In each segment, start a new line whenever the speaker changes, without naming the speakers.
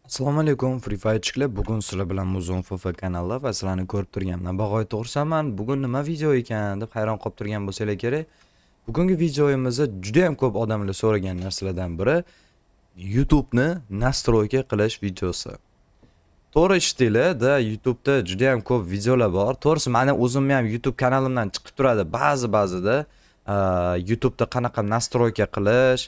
Assalomu alaykum, Free Firechilar. Bugun sizlar bilan Muzon FF kanali va sizlarni ko'rib turganimdan bag'oyat xursandman. Bugun nima video ekan deb hayron qolib turgan bo'lsanglar kerak. Bugungi videomizda juda ham ko'p odamlar so'ragan narsalardan biri YouTube'ni настройка qilish videosi. To'g'ri eshitdinglar, da YouTube'da juda ham ko'p videolar bor. To'g'risi, mani o'zimni ham YouTube kanalimdan chiqib turadi ba'zi-ba'zida YouTube'da qanaqa настройка qilish,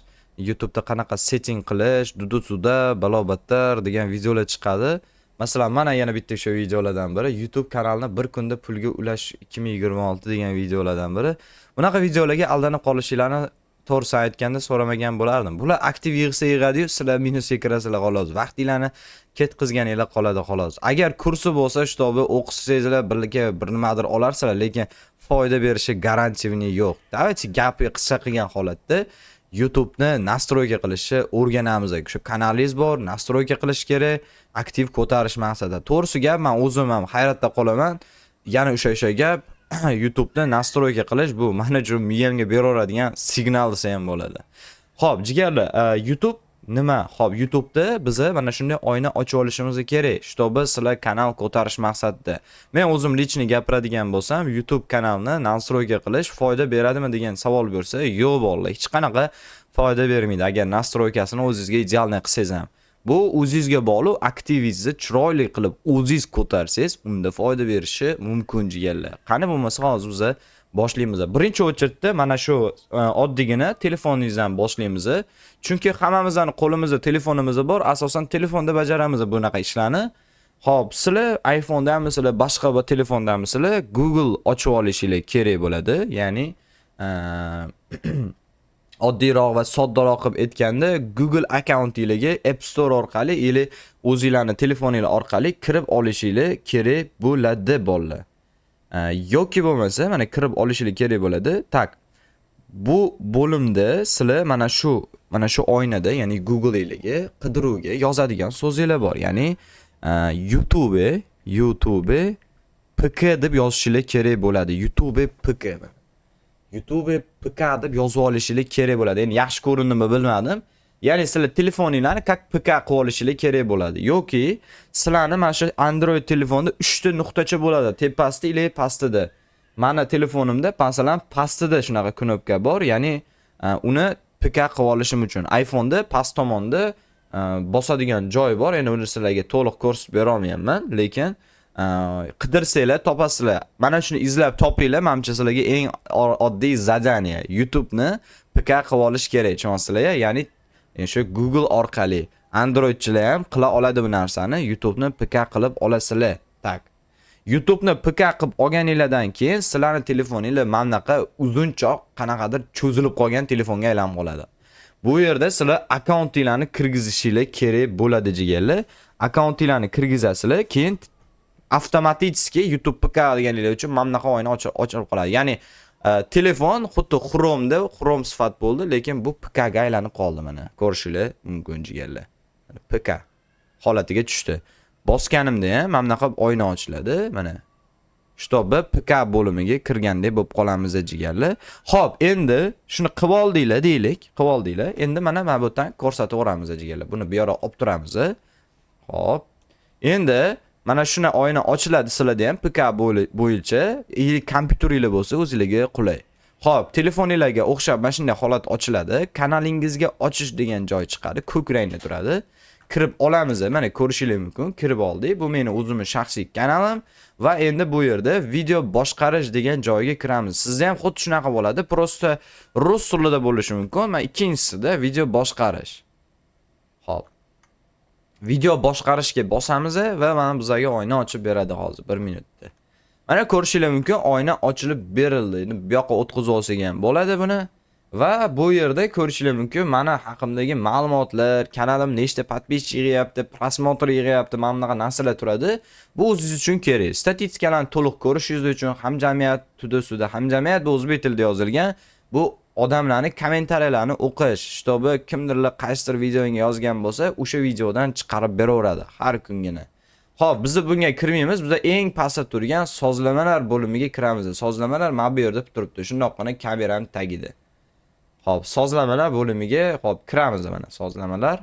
YouTube'da qanaqa setting qilish, dudu-suda, balo-battar degan videolar chiqadi. Masalan, mana yana bitta o'sha videolardan biri YouTube kanalini bir kunda pulga ulash 2026 degan videolardan biri. Bunaqa videolarga aldanib qolishinglarni, to'g'risini aytganda, so'ramagan bo'lardim. Bular aktiv yig'sa yig'adi-yu, sizlar minusga kirasizlar xolos. Vaqtinglarni ketkazganinglar qoladi xolos. Agar kursi bo'lsa, чтобы o'qisangizlar, birga bir nimadir olarsizlar, lekin foyda berishi гарантированный yo'q. Давайте gapni qisqa qilgan holatda YouTube'ni настройка qilishni o'rganamiz. Shu kanalingiz bor, настройка qilish kerak, aktiv ko'tarish maqsadida. To'g'risi gap, men o'zim ham hayratda qolaman. Yana o'sha gap, YouTube'ni настройка qilish bu mana shu miyamga beraveradigan signal desa ham bo'ladi. Xo'p, jigarlar, YouTube nima? Xo'p, YouTube'da biza mana shunday oyna ochib olishimiz kerak, чтобы sizlar kanal ko'tarish maqsadida. Men o'zim личный gapiradigan bo'lsam, YouTube kanalni настройка qilish foyda beradimi degan savol bo'lsa, yo'q bolalar, hech qanaqa foyda bermaydi agar настройка sini o'zingizga идеальный qilsangiz ham. Bu o'zingizga bog'liq, aktivingizni chiroyli qilib o'zingiz ko'tarsangiz, unda foyda berishi mumkin, jigarlar. Qani bo'lmasa hozir biza boshlaymiz. Birinchi очередь da mana shu oddiygina telefoningizdan boshlaymiz. Chunki hammamizning qo'limizda telefonimiz bor, asosan telefonda bajaramiz bunaqa ishlarni. Xo'p, sizlar iPhone'damisizlar, boshqa bir telefondamisizlar, Google ochib olishinglar kerak bo'ladi. Ya'ni oddiyroq va soddaroq qilib aytganda, Google akkauntinglarga App Store orqali или o'zinglarni telefoninglar orqali kirib olishinglar kerak bo'ladi, bolalar. Yoki bo'lmasa mana kirib olishinglar kerak bo'ladi. Так. Bu bo'limda sizlar mana shu oynada, ya'ni Google'inglarga qidiruvga yozadigan so'zinglar bor. Ya'ni YouTube PK deb yozishinglar kerak bo'ladi. YouTube PK. YouTube PK deb yozib olishinglar kerak bo'ladi. Endi yaxshi ko'rindimi, bilmadim. Ya'ni sizlar telefoninglarni как PK qilib olishinglar kerak bo'ladi. Yoki sizlarni mana shu Android telefonda 3 ta nuqtacha bo'ladi, tepasida или pastida. Mani telefonimda, masalan, pastida shunaqa knopka bor, ya'ni uni PK qilib olishim uchun. iPhone'da past tomonda bosadigan joy bor. Endi uni sizlarga to'liq ko'rsatib bera olmayapman, lekin qidirsanglar topasizlar. Mana shuni izlab topinglar, manimcha sizlarga eng oddiy задание YouTube'ni PK qilib olish kerak, tushunyapsizlar? Ya'ni shu Google orqali Androidchilar ham qila oladi bu narsani. YouTube'ni PK qilib olasizlar. Так. YouTube'ni PK qilib olganinglardan keyin sizlarning telefoninglar mana bunaqa uzunchoq, qanaqadir cho'zilib qolgan telefonga aylanib qoladi. Bu yerda sizlar akkauntinglarni kirgizishinglar kerak bo'ladi, jigarlar. Akkauntinglarni kirgizasizlar, keyin avtomatik YouTube PK deganinglar uchun mana bunaqa oyna ochilib qoladi. Ya'ni telefon xuddi Chrome'da Chrome sifat bo'ldi, lekin bu PK ga aylanib qoldi mana. Ko'rishinglar mumkin, jigarlar. Mana PK holatiga tushdi. Bosganimda ham mana bunaqa oyna ochiladi, mana. Чтобы PK bo'limiga kirgandek bo'lib qolamiz, jigarlar. Xo'p, endi shuni qilib oldinglar deylik, qilib oldinglar. Endi mana bu yerdan ko'rsatib yuboramiz, jigarlar. Buni bu yoqqa olib turamiz. Xo'p. Endi mana shuni oyna ochiladi sizlarda ham PK bo'yicha, или kompyuteringlar bo'lsa, o'zingizlarga qulay. Xo'p, telefoninglarga o'xshab mana shunday holat ochiladi. Kanalingizga ochish degan joy chiqadi, ko'k rangda turadi. Kirib olamiz, mana ko'rishingiz mumkin. Kirib oldik. Bu meni o'zimning shaxsiy kanalim va endi bu yerda video boshqarish degan joyga kiramiz. Sizda ham xuddi shunaqa bo'ladi. Просто rus tilida bo'lishi mumkin. Men ikkinchisida video boshqarish. Xo'p. Video boshqarishga bosamiz va mana bizlarga oyna ochib beradi hozir 1 minutda. Mana ko'rishingiz mumkin, oyna ochilib berildi. Endi bu yoqqa o'tkazib olsak ham bo'ladi buni. Va bu yerda ko'rishingiz mumkin, mana haqimdagi ma'lumotlar, kanalim nechta подписчик yig'yapti, просмотр yig'yapti, mana bunaqa narsalar turadi. Bu o'zingiz uchun kerak. Statistikalarni to'liq ko'rishingiz uchun hamjamiyat туда-сюда, hamjamiyat bu o'zbek tilida yozilgan. Bu odamlarni kommentariyalarini o'qish, чтобы kimdirlar qaysidir videoga yozgan bo'lsa, o'sha videodan chiqarib beraveradi har kungina. Xo'p, biz bunga kirmaymiz. Biz eng pastda turgan sozlamalar bo'limiga kiramiz. Sozlamalar mana bu yerda turibdi. Shundoqqina kamerani tagida. Xo'p, sozlamalar bo'limiga, xo'p, kiramiz mana sozlamalar.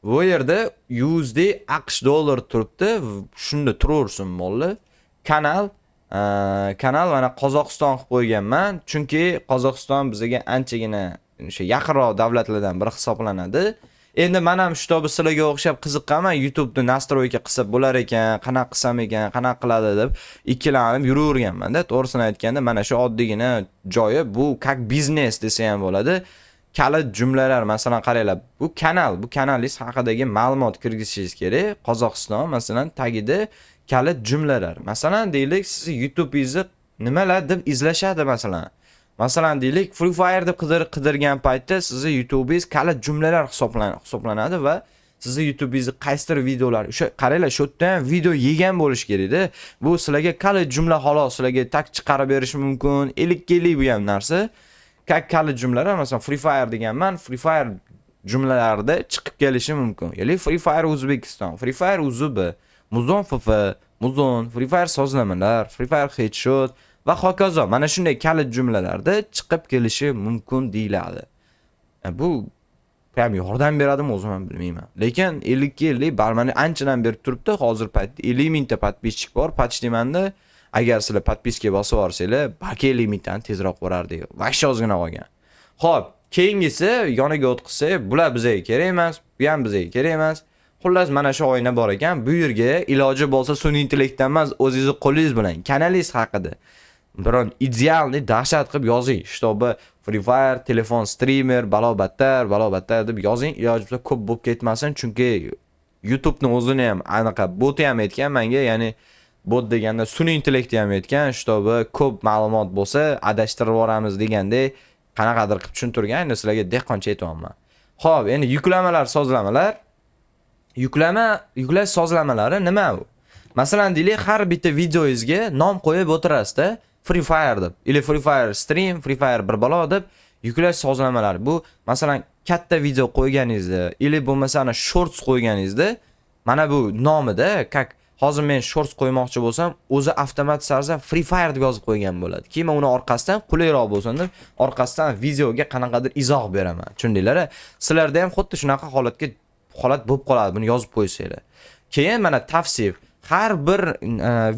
Bu yerda USD, AQSh dollar turibdi. Shunda turaversin molli. Kanal mana Qozog'iston qilib qo'yganman, chunki Qozog'iston bizga anchagina o'sha yaqinroq davlatlardan biri hisoblanadi. Endi men ham shu sizlarga o'xshab qiziqqanman, YouTube'ni настройка qilsa bo'lar ekan, qanaqa qilsam ekan, qanaqa qiladi deb ikkilanib yuraverganman-da. To'g'risini aytganda, mana shu oddiygina joyi bu, как biznes desa ham bo'ladi. Kalit jumlalar, masalan, qaranglar, bu kanalingiz haqidagi ma'lumot kirgizishingiz kerak. Qozog'iston, masalan, tagida kalit jumlalar. Masalan, deylik, sizni YouTubeingizni nimalar deb izlashadi masalan. Masalan, deylik, Free Fire deb qidirgan paytda sizni YouTubeingiz kalit jumlalar hisoblanadi va sizni YouTubeingizni qaysidir videolar, o'sha qaranglar, shu yerda ham video yegan bo'lishi kerakda. Bu sizlarga kalit jumla xolos, sizlarga так chiqarib berishi mumkin. 50-50 bu ham narsa. Как kalit jumlalar, masalan, Free Fire deganman, Free Fire jumlalarida chiqib kelishi mumkin. Ya'ni Free Fire O'zbekiston, Free Fire UZB, Muzon FF, Muzon, Free Fire sozlamalar, Free Fire headshot va hokazo. Mana shunday kalit jumlalarda chiqib kelishi mumkin deyiladi. Bu ham yordam beradimi, o'zim ham bilmayman. Lekin 50-50 barmani anchadan beri turibdi. Hozir paytda 50 mingta подписчик bor. Почти manda. Agar sizlar подписка bosib yuborsanglar, balki 50 mingtani tezroq borardik. Вообще ozgina qolgan. Xo'p, keyingisi yoniga o'tqizsak, bular bizga kerak emas, bu ham bizga kerak emas. Xullas, mana shu oyna bor ekan. Bu yerga iloji bo'lsa sun'iy intellektdan emas, o'zingizni qo'lingiz bilan kanalingiz haqida biron идеальный dahshat qilib yozing. Чтобы Free Fire, telefon streamer, balo battar, balo battar deb yozing. Iloji bo'lsa ko'p bo'lib ketmasin, chunki YouTube'ni o'zini ham anaqa boti ham aytgan menga, ya'ni bot deganda sun'iy intellekti ham aytgan, чтобы ko'p ma'lumot bo'lsa adashtirib yuboramiz degandek qanaqadir qilib tushuntirgan. Endi sizlarga dehqoncha aytyapman. Xo'p, endi yuklamalar, sozlamalar. Yuklash sozlamalari nima u? Masalan, deylik, har bitta videoyingizga nom qo'yib o'tirasizda, Free Fire deb, или Free Fire stream, Free Fire bir balo deb yuklash sozlamalari. Bu masalan katta video qo'yganingizda или bo'lmasa ana shorts qo'yganingizda mana bu nomida, как hozir men shorts qo'ymoqchi bo'lsam, o'zi avtomat tarzda Free Fire deb yozib qo'ygan bo'ladi. Keyin men uni orqasidan qulayroq bo'lsin deb orqasidan videoga qanaqadir izoh beraman. Tushundinglar? Sizlarda ham xuddi shunaqa holat bo'lib qoladi buni yozib qo'ysanglar. Keyin mana tavsif, har bir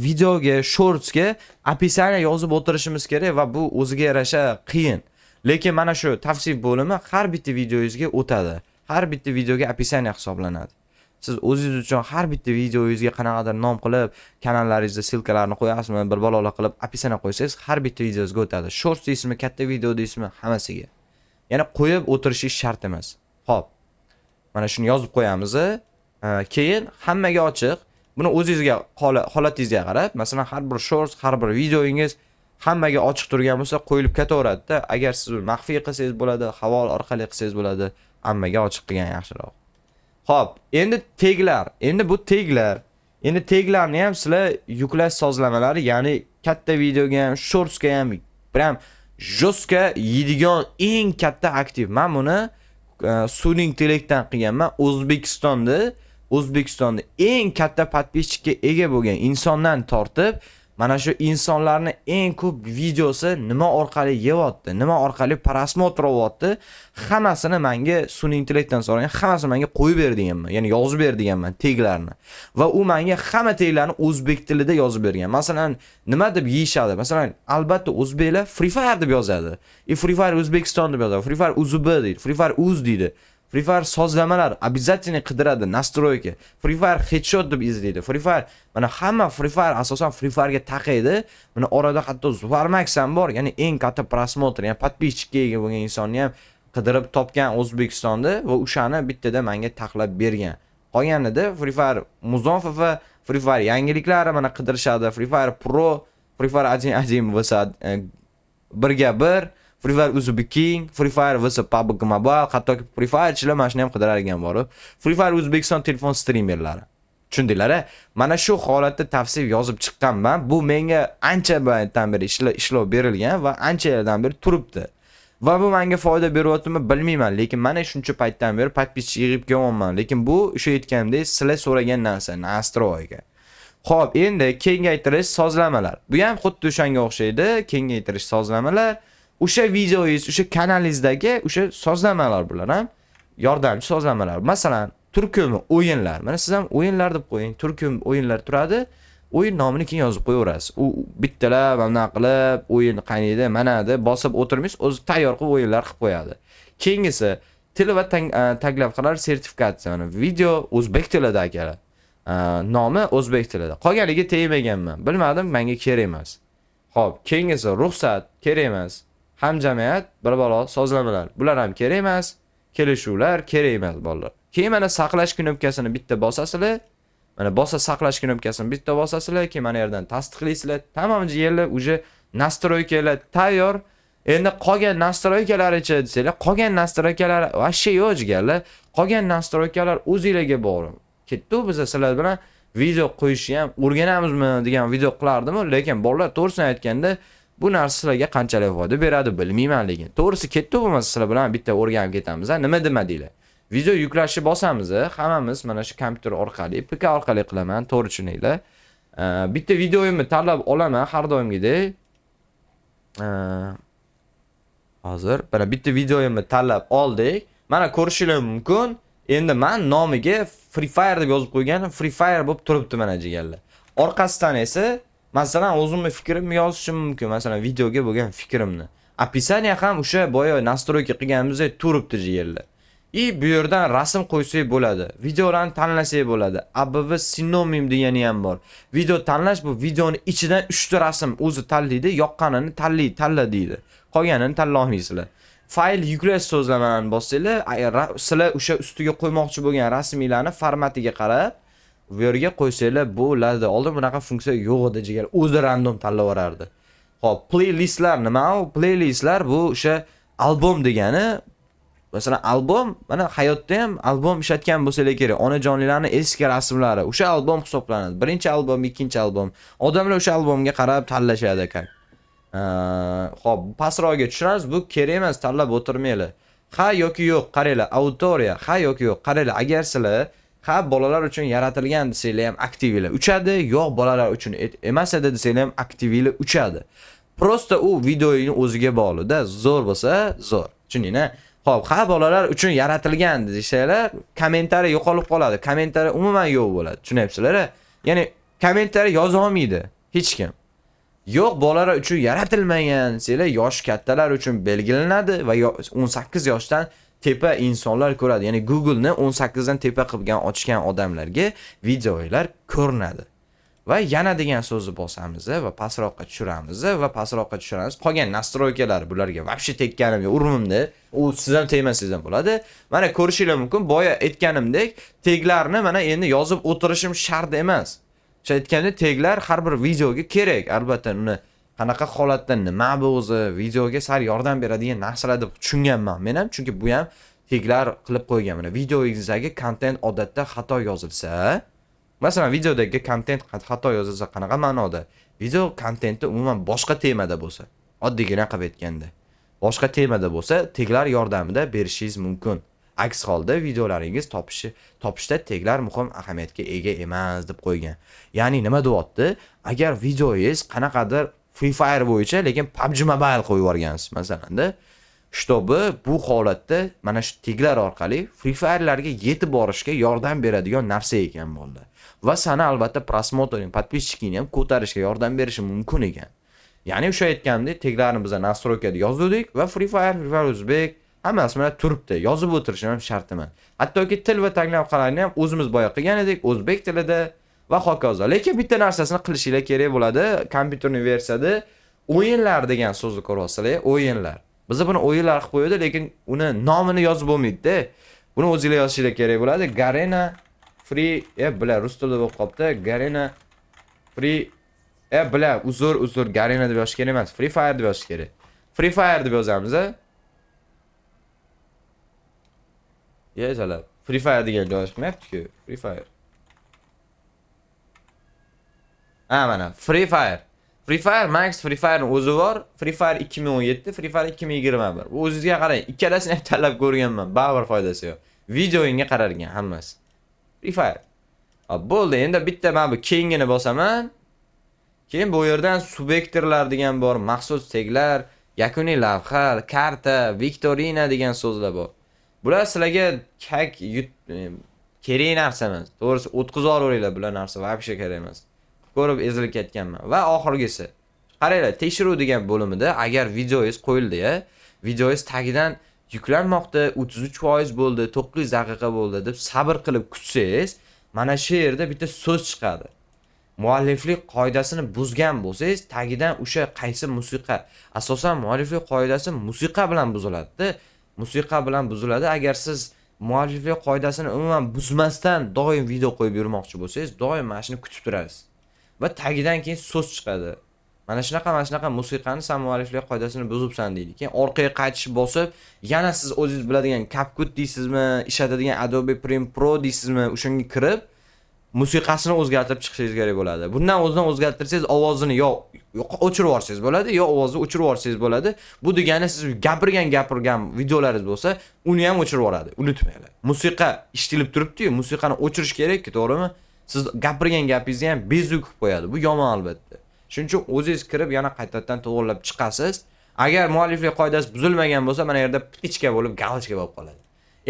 videoga, shortsga описание yozib o'tirishimiz kerak va bu o'ziga yarasha qiyin. Lekin mana shu tavsif bo'limi har bitta videoyingizga o'tadi. Har bitta videoga описание hisoblanadi. Siz o'zingiz uchun har bitta videoyingizga qanaqadir nom qilib, kanallaringizda ссылка larni qo'yasizmi, bir balolar qilib описание qo'ysangiz, har bitta videongizga o'tadi. Shorts deysizmi, katta video deysizmi, hammasiga. Ya'ni qo'yib o'tirishingiz shart emas. Xo'p. Mana shuni yozib qo'yamiz. Keyin hammaga ochiq. Buni o'zingizga holatingizga qarab, masalan, har bir shorts, har bir videoyingiz hammaga ochiq turgan bo'lsa, qo'yilib ketaveradida. Agar siz uni maxfiy qilsangiz bo'ladi, havola orqali qilsangiz bo'ladi, hammaga ochiq qilgan yaxshiroq. Xo'p, endi teglar. Endi bu teglar. Endi teglarni ham sizlar yuklash sozlamalari, ya'ni katta videoga ham, shortsga ham prям жестко yeydigan eng katta aktiv. Men buni sun'iy intellektdan qilganman. O'zbekistonda eng katta подписчик ka ega bo'lgan insondan tortib, mana shu insonlarni eng ko'p videosi nima orqali yeyapti, nima orqali просмотр olyapti, hammasini menga sun'iy intellektdan so'ragan, hammasini menga qo'yib ber deganman, ya'ni yozib ber deganman teglarni. Va u menga hamma teglarni o'zbek tilida yozib bergan. Masalan, nima deb yeyishadi? Masalan, albatta o'zbeklar Free Fire deb yozadi. И Free Fire O'zbekiston deb yozadi, Free Fire UZB deydi, Free Fire uz deydi. Free Fire sozlamalar обязательно qidiradi, настройка. Free Fire headshot deb izlaydi. Free Fire, mana hamma Free Fire, asosan Free Firega taqaydi. Mana orada hatto Zufarmax ham bor, ya'ni eng katta просмотр, ya'ni подписчик ka ega bo'lgan insonni ham qidirib topgan O'zbekistonda va o'shani bittada menga taxlab bergan. Qolganida Free Fire Muzon FF, Free Fire yangiliklari mana qidirishadi, Free Fire Pro, Free Fire 1-1 vs 1ga 1, Free Fire UZB King, Free Fire vs PUBG Mobile, hattoki Free Firechilar mana shuni ham qidirar ekan borib. Free Fire O'zbekiston telefon strimerlari. Tushundinglar a? Mana shu holatda tavsif yozib chiqqanman. Bu menga ancha paytdan beri ishlov berilgan va ancha yildan beri turibdi. Va bu menga foyda beryaptimi bilmayman, lekin mana shuncha paytdan beri подписчик yig'ib kelyapman. Lekin bu o'sha aytganimdek sizlar so'ragan narsa, настройка. Xo'p, endi kengaytirish sozlamalar. Bu ham xuddi o'shanga o'xshaydi, kengaytirish sozlamalar. O'sha videoyingiz, o'sha kanalingizdagi o'sha sozlamalar, bular ham yordamchi sozlamalar. Masalan, Turkumi o'yinlar. Mana siz ham o'yinlar deb qo'ying. Turkum o'yinlar turadi. O'yin nomini keyin yozib qo'yaverasiz. U bittalab mana qilib o'yin qaniydi, mana deb bosib o'tirmaysiz, o'zi tayyor qilib o'yinlar qilib qo'yadi. Keyingisi til va taglavhalar sertifikatsiya. Mana video o'zbek tilida akalar. Nomi o'zbek tilida. Qolganiga tegmaganman. Bilmadim, menga kerak emas. Xo'p, keyingisi ruxsat kerak emas. Hamjamiyat, bir balo sozlamalar. Bular ham kerak emas. Kelishuvlar kerak emas bolalar. Keyin mana saqlash knopkasini bitta bosasizlar. Mana bosa saqlash knopkasini bitta bosasizlar, keyin mana yerdan tasdiqlaysizlar. Tamom yerlar уже настройка lar tayyor. Endi qolgan настройка laricha desanglar, qolgan настройка lar вообще yo'q jigarlar. Qolgan настройка lar o'zingizlarga bog'liq. Ketdi, biz sizlar bilan video qo'yishni ham o'rganamizmi degan video qilardim, lekin bolalar, to'g'risini aytganda, bu narsa sizlarga qanchalik foyda beradi bilmayman, lekin to'g'risi ketdi, bo'lmasa sizlar bilan bitta o'rganib ketamiz. Nima demadinglar? Video yuklashni bosamiz, hammamiz mana shu kompyuter orqali, PK orqali qilaman, to'g'ri tushuninglar. Bitta videoyimni tanlab olaman har doimgidek. Hozir mana bitta videoyimni tanlab oldik. Mana ko'rishinglar mumkin. Endi men nomiga Free Fire deb yozib qo'yganim, Free Fire bo'lib turibdi mana jigarlar. Orqasidan esa masalan o'zimni fikrimni yozishim mumkin, masalan videoga bo'lgan fikrimni. Описание ham o'sha boya настройка qilganimizdek turibdi jigarlar. И bu yerdan rasm qo'ysak bo'ladi. Videolarni tanlasak bo'ladi. ABV sinonim degani ham bor. Video tanlash, bu videoni ichidan 3 ta rasm o'zi tanlaydi, yoqqanini tanlay, tanla deydi. Qolganini tanla olmaysizlar. Fayl yuklash so'zlamalarni bossanglar, sizlar o'sha ustiga qo'ymoqchi bo'lgan rasminglarni formatiga qarab bu yerga qo'ysanglar bo'ladi. Oldin bunaqa funksiya yo'q edi jigar. O'zi random tanlab yuborardi. Xo'p, playlistlar nima u? Playlistlar bu o'sha albom degani. Masalan, albom, mana hayotda ham albom ishlatgan bo'lsanglar kerak. Onajonlarning eski rasmlari o'sha albom hisoblanadi. Birinchi albom, ikkinchi albom. Odamlar o'sha albomga qarab tanlashadi как. Xo'p, pastroqga tushiramiz. Bu kerak emas, tanlab o'tirmanglar. Ha yoki yo'q, qaranglar, auditoriya, ha yoki yo'q, qaranglar, agar sizlar ha bolalar uchun yaratilgan desanglar ham aktivinglar uchadi, yo'q bolalar uchun emas edi desanglar ham aktivinglar uchadi. Просто u videoning o'ziga bog'liq-da, zo'r bo'lsa, zo'r. Tushundingmi? Xo'p, ha bolalar uchun yaratilgan desanglar, kommentariy yo'qolib qoladi. Kommentariy umuman yo'q bo'ladi. Tushunyapsizlar? Ya'ni kommentariy yoza olmaydi hech kim. Yo'q bolalar uchun yaratilmagan desanglar, yosh kattalar uchun belgilanadi va 18 yoshdan tepa insonlar ko'radi. Ya'ni Google'ni 18 dan tepa qilgan ochgan odamlarga videolar ko'rinadi. Va yana degan so'zni bosamiz va pastroqqa tushiramiz va pastroqqa tushiramiz. Qolgan настройка lar bularga вообще tekkanim yo'q, urmimda. U siz ham tegmasangiz ham bo'ladi. Mana ko'rishinglar mumkin. Boya aytganimdek, teglarni mana endi yozib o'tirishim shart emas. O'sha aytgandek, teglar har bir videoga kerak. Albatta uni qanaqa holatda, nima bu o'zi videoga sal yordam beradigan narsalar deb tushunganman men ham, chunki bu ham teglar qilib qo'ygan. Mana videoingizdagi kontent odatda xato yozilsa, masalan videodagi kontent xato yozilsa, qanaqa ma'noda? Video kontenti umuman boshqa temada bo'lsa, oddiygina qilib aytganda, boshqa temada bo'lsa, teglar yordamida berishingiz mumkin. Aks holda videolaringiz topishda teglar muhim ahamiyatga ega emas deb qo'ygan. Ya'ni nima deyapti? Agar videoyingiz qanaqadir Free Fire bo'yicha, lekin PUBG Mobile qo'yib yuborgansiz masalanda, чтобы bu holatda mana shu teglar orqali Free Fire'larga yetib borishga yordam beradigan narsa ekan bo'ldi. Va sani albatta просмотр ing, подписчик ingni ham ko'tarishga yordam berishi mumkin ekan. Ya'ni o'sha aytganimdek, teglarni biz настройка da yozuvdik va Free Fire, Free Fire o'zbek hammasi mana turibdi. Yozib o'tirishim ham shart emas. Hattoki til va taglavhalarni ham o'zimiz boya qilgan edik, o'zbek tilida va hokazo. Lekin bitta narsasini qilishinglar kerak bo'ladi. Kompyuterning versiyada o'yinlar degan so'zni ko'ryapsizlar, o'yinlar. Biz buni o'yinlar qilib qo'ydi, lekin uni nomini yozib bo'lmaydi-da. Buni o'zinglar yozishinglar kerak bo'ladi. Garena Free, bular rus tilida bo'lib qolibdi. Garena Free, bular uzr, uzr, Garena deb yozish kerak emas. Free Fire deb yozish kerak. Free Fire deb yozamiz, a? Ye, jalab. Free Fire degan joy chiqmayapti-ku. Free Fire. Ha, mana Free Fire. Free Fire Max, Free Fire'ning o'zi bor. Free Fire 2017, Free Fire 2021. Bu o'zingizga qarang. Ikkalasini ham tanlab ko'rganman. Baribir foydasi yo'q. Videoyingga qarar ekan hammasi. Free Fire. Ha, bo'ldi. Endi bitta mana bu keyingini bosaman. Keyin bu yerdan subvektorlar degan bor, maxsus teglar, yakuniy lavha, karta, viktorina degan so'zlar bor. Bular sizlarga kak Kerak narsa emas. To'g'risi, o'tkazib yuboringlar, bular narsa вообще kerak emas. Ko'rib ezilib ketganman. Va oxirgisi. Qaranglar, tekshiruv degan bo'limida agar videoyingiz qo'yildi-ya, videoyingiz tagidan yuklanmoqda, 33% bo'ldi, 9 daqiqa bo'ldi deb sabr qilib kutsangiz, mana shu yerda bitta so'z chiqadi. Mualliflik qoidasini buzgan bo'lsangiz, tagidan o'sha qaysi musiqa, asosan mualliflik qoidasi musiqa bilan buziladi-da. Musiqa bilan buziladi. Agar siz mualliflik qoidasini umuman buzmasdan doim video qo'yib yurmoqchi bo'lsangiz, doim mana shuni kutib turasiz. Va tagidan keyin so'z chiqadi. Mana shunaqa, mana shunaqa musiqani san mualliflik qoidasini buzibsan deydi. Keyin orqaga qaytish bosib, yana siz o'zingiz biladigan CapCut deysizmi, ishlatadigan Adobe Premiere Pro deysizmi, o'shanga kirib musiqasini o'zgartirib chiqishingiz kerak bo'ladi. Bundan o'zidan o'zgartirsangiz, ovozini yo o'chirib yuborsangiz bo'ladi, yo ovozni o'chirib yuborsangiz bo'ladi. Bu degani siz gapirgan videolaringiz bo'lsa, uni ham o'chirib yuboradi. Unutmanglar. Musiqa eshitilib turibdi-yu, musiqani o'chirish kerak-ku, to'g'rimi? Siz gapirgan gapingizni ham без звук qilib qo'yadi. Bu yomon albatta. Shuning uchun o'zingiz kirib yana qaytadan to'g'rilab chiqasiz. Agar mualliflik qoidasi buzilmagan bo'lsa, mana yerda птичка bo'lib, галочка bo'lib qoladi.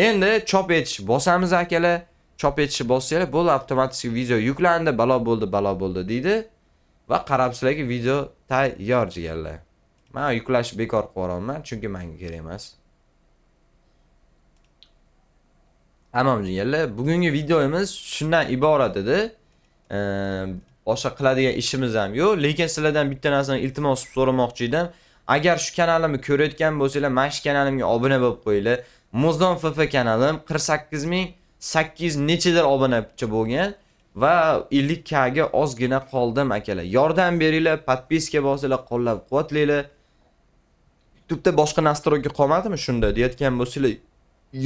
Endi chop etish bosamiz, akalar. Chop etishni bossanglar, bo'ldi, avtomatik video yuklandi, balo bo'ldi, balo bo'ldi deydi. Va qarabsizlarki, video tayyor, jigarlar. Men yuklash bekor qilib yuboraman, chunki menga kerak emas. Tamom, jigarlar, bugungi videomiz shundan iborat edi. Boshqa qiladigan ishimiz ham yo'q, lekin sizlardan bitta narsani iltimos qilib so'ramoqchi edim. Agar shu kanalimni ko'rayotgan bo'lsanglar, mana shu kanalimga obuna bo'lib qo'yinglar. Muzlon FF kanalim 48 800 nechadir obunachi bo'lgan va 50K ga ozgina qoldim, akalar. Yordam beringlar, подписка bosinglar, qo'llab-quvvatlanglar. YouTube'da boshqa настройка qolmadimi shunda deyotgan bo'lsanglar,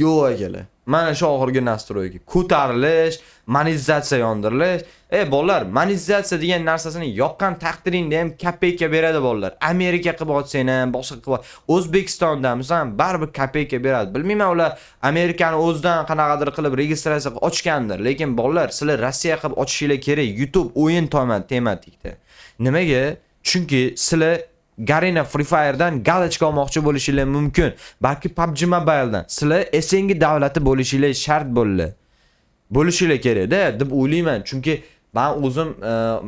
yo'q, akalar. Mana shu oxirgi настройка. Ko'tarilish, monetizatsiya yondirilish. Ey bolalar, monetizatsiya degan narsasini yoqqan taqdiringda ham копейка beradi bolalar. Amerika qilib olsang ham, boshqa qilib, O'zbekistondamisan, baribir копейка beradi. Bilmayman, ular Amerikani o'zidan qanaqadir qilib registratsiya qilib ochgandir, lekin bolalar, sizlar Rossiya qilib ochishinglar kerak. YouTube o'yin tematikda. Nimaga? Chunki sizlar Garena Free Fire'dan галочка olmoqchi bo'lishinglar mumkin. Balki PUBG Mobile'dan. Sizlar SNG davlati bo'lishinglar shart bo'ldi. Bo'lishinglar kerak-da deb o'ylayman. Chunki men o'zim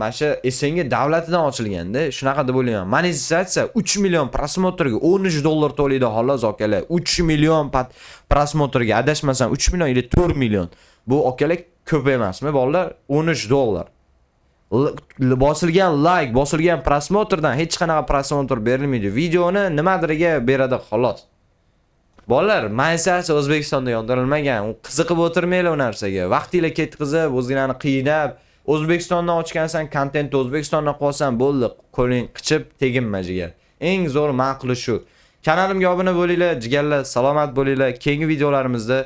mana shu SNG davlatidan ochilganda shunaqa deb o'ylayman. Monetizatsiya 3 million просмотр ga 13 dollar to'laydi xolos, akalar. 3 million просмотр ga, adashmasam, 3 million или 4 million. Bu, akalar, ko'p emasmi, bolalar? 13 dollar. Bosilgan like, bosilgan просмотр dan hech qanaqa просмотр berilmaydi. Videoni nimadiriga beradi xolos. Bolalar, monetizatsiya O'zbekistonda yondirilmagan. U qiziqib o'tirmanglar u narsaga. Vaqtinglar ketkizib, o'zinglarni qiynab, O'zbekistondan ochgansan, kontentni O'zbekistondan qilsan bo'ldi, qo'ling qichib teginma, jigar. Eng zo'r ma'quli shu. Kanalimga obuna bo'linglar, jigarlar, salomat bo'linglar. Keyingi videolarimizda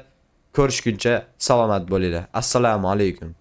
ko'rishguncha salomat bo'linglar. Assalomu alaykum.